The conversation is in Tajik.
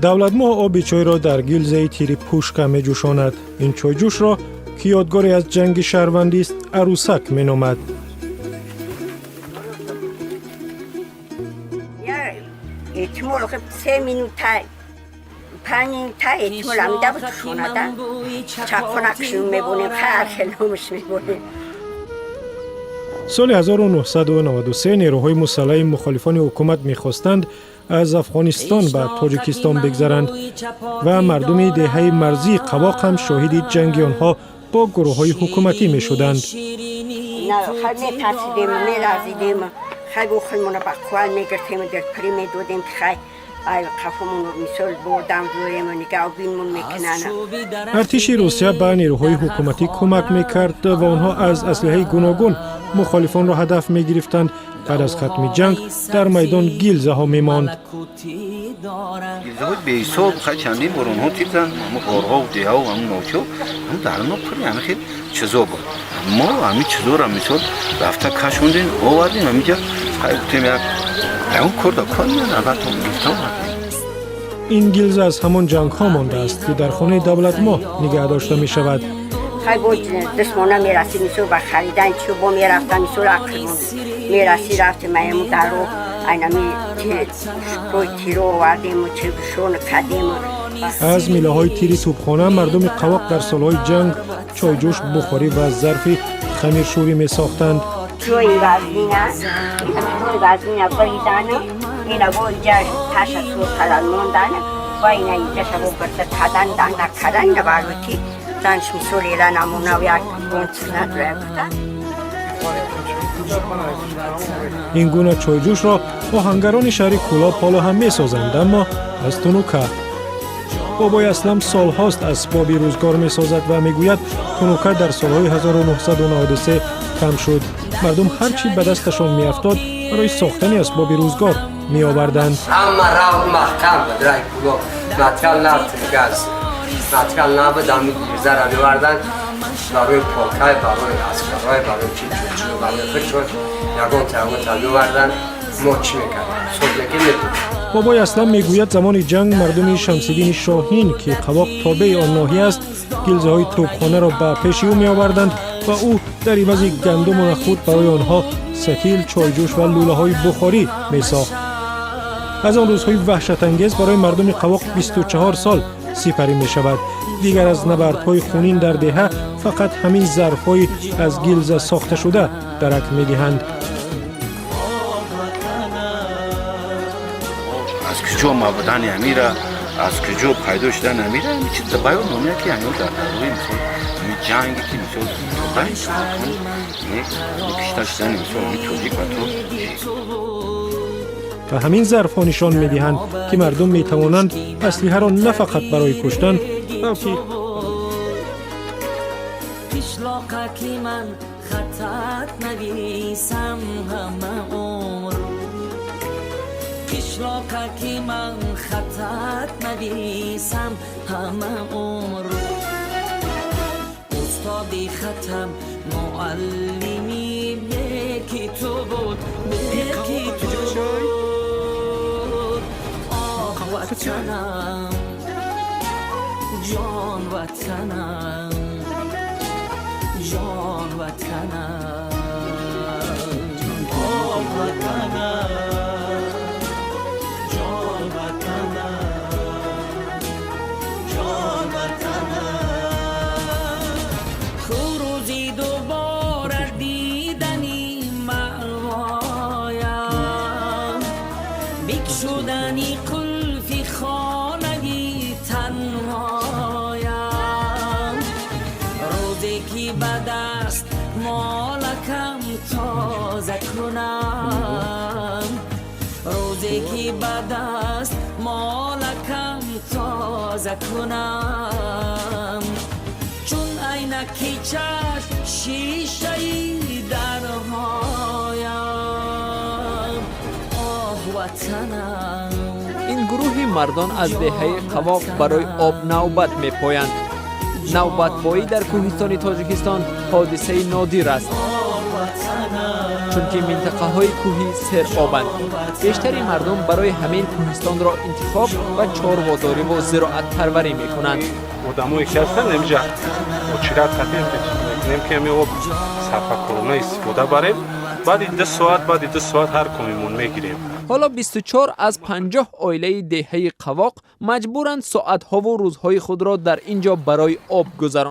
Давлатмоҳ оби чойро дар гилзаи тири пушка меҷӯшонад. Ин чойҷӯшро, ки ёдгоре аз ҷанги шаҳрвандист, арӯсак меномад. Эҳтимол 3 минута, 5 минута эҳтимол ҳамида бикушонада. Чаққонакшун мебонем, хайр, хеломш мебонем. Соли 1993 нерӯҳои мусаллаҳи мухолифони ҳукумат мехостанд аз Афғонистон ба Тоҷикистон бигзаранд ва мардуми деҳаи марзии Қавоқ ҳам шоҳиди ҷанги онҳо бо гурӯҳҳои ҳукуматӣ мешуданд. Хай, метарсидем, меларзидем. Хай, бо худмона ба қувват мегиртем, дилпурӣ медодем, ки хай, ай қафомон мисол бурдам зӯрем, нигаҳбинмон мекунанд. Артиши Русия ба нерӯҳои ҳукуматӣ кӯмак мекард ва онҳо аз аслиҳаи гуногун мухолифонро ҳадаф мегирифтанд. Баъд аз хатми ҷанг дар майдон гилзаҳо мемонд. Гилзаҳои беҳисоб. Хай, чандин бор онҳо тирзанд. Ҳамн ғорҳо, деҳао, ҳамн новчо, ҳам дар мо пури ҳамин хел чизо буд. Мо ҳамин чизоро мисол рафта кашондем, овардем ҳаминҷа. Хай, гуфтем, як ягон кор да кор меяд, албатта, гирифта овардем. Ин гилза аз ҳамон ҷангҳо мондааст, ки дар хонаи Давлатмоҳ нигаҳ дошта мешавад. Хай, бо дастмона мерасид, мисол, ба харидан чӣ бо мерафтам, мисол, ақлмон мерасид, рафтем аяму даро айнами кӯи тиро овардему чишон кардем. Аз милаҳои тири тӯбхона мардуми Қавоқ дар солҳои ҷанг чойҷӯш, бухорӣ ва зарфи хамиршӯрӣ месохтанд. Ҷои вазнина, ҷои вазнина биридана, ина бо иҷа таша сур кардан мондан ва ина иҷаша бо бирда кардан, данда кардан, ина барои занш мисол ела намуна як гончиз надора гуфта. Ин гуна чойҷӯшро оҳангарони шаҳри Кӯлоб ҳоло ҳам месозанд, аммо аз тунука. Бобои Аслам солҳост асбоби рӯзгор месозад ва мегӯяд, тунука дар солҳои 1993 кам шуд. Мардум ҳар чӣ ба дасташон меафтод, барои сохтани асбоби рӯзгор меоварданд. Ҳама рав маҳкам буд, раи Кӯлоб материал набуд, газ материал набуд. Ҳами гирзара меварданд барои покай, барои аскарой, барои чи чучу, барои худшон ягон ягонта меварданд. Мо чӣ мекардем? Созмекӣ метунем. Бобои Аслам мегӯяд, замони ҷанг мардуми Шамсиддини Шоҳин, ки Қавоқ тобеи он ноҳия аст, гилзаҳои тӯбхонаро ба пеши ӯ меоварданд ва ӯ дар ивази гандуму нахӯд барои онҳо сатил, чойҷӯш ва лӯлаҳои бухорӣ месохт. Аз он рӯзҳои ваҳшатангез барои мардуми Қавоқ 24 сол сипарӣ мешавад. Дигар аз набардҳои хунин дар деҳа фақат ҳамин зарфҳои аз гилза сохташуда дарак медиҳанд. Аз куҷо мабудани амира, аз куҷо пайдо шудани амира, ҳами чиз баён номеяд, ки ҳамин дар давраи, мисол, ҳами ҷанге, ки, мисол, кишта шудани, мисол, ҳами тоҷик ва тоҷик. Ва ҳамин зарфҳо нишон медиҳанд, ки мардум метавонанд аслиҳаро на фақат барои куштан, балки Қишлоқа ки ман хаттат нависам ҳама умр, қишлоқа ки ман хаттат нависам ҳама умр, устоди хатам, муаллими беки ту буд, беки ту буд. Оҳ, ватанам, ҷон ватанам, ҷон ватанам, оҳ, ватанам, ҷон ватанам, ҷон ватанам. Рӯзи дубора дидани маъвоям, бикшудани қулфи хонаги танҳоям, рӯзе ки ба даст молакам тоза кунам, рӯзе ки ба даст молакам тоза кунам, чун айнаки чашм шишаи дарҳоям. Оҳ, ватанам. Ин гурӯҳи мардон аз деҳаи Қавоқ барои об навбат мепоянд. Навбатпоӣ дар кӯҳистони Тоҷикистон ҳодисаи нодир аст. Оҳ, ватанам. Чунки минтақаҳои кӯҳӣ серобанд, бештари мардум барои ҳамин кӯҳистонро интихоб ва чорводориву зироатпарварӣ мекунанд. Одамое ки ҳастанд, ҳамиҷа очират кардем, мекунем, ки ҳами об сарфакорона истифода барем. Баъди 2 соат, баъди 2 соат ҳар комимон мегирем. Ҳоло 24 аз 50 оилаи деҳаи Қавоқ маҷбуранд соатҳову рӯзҳои худро дар ин ҷо барои об гузаронанд.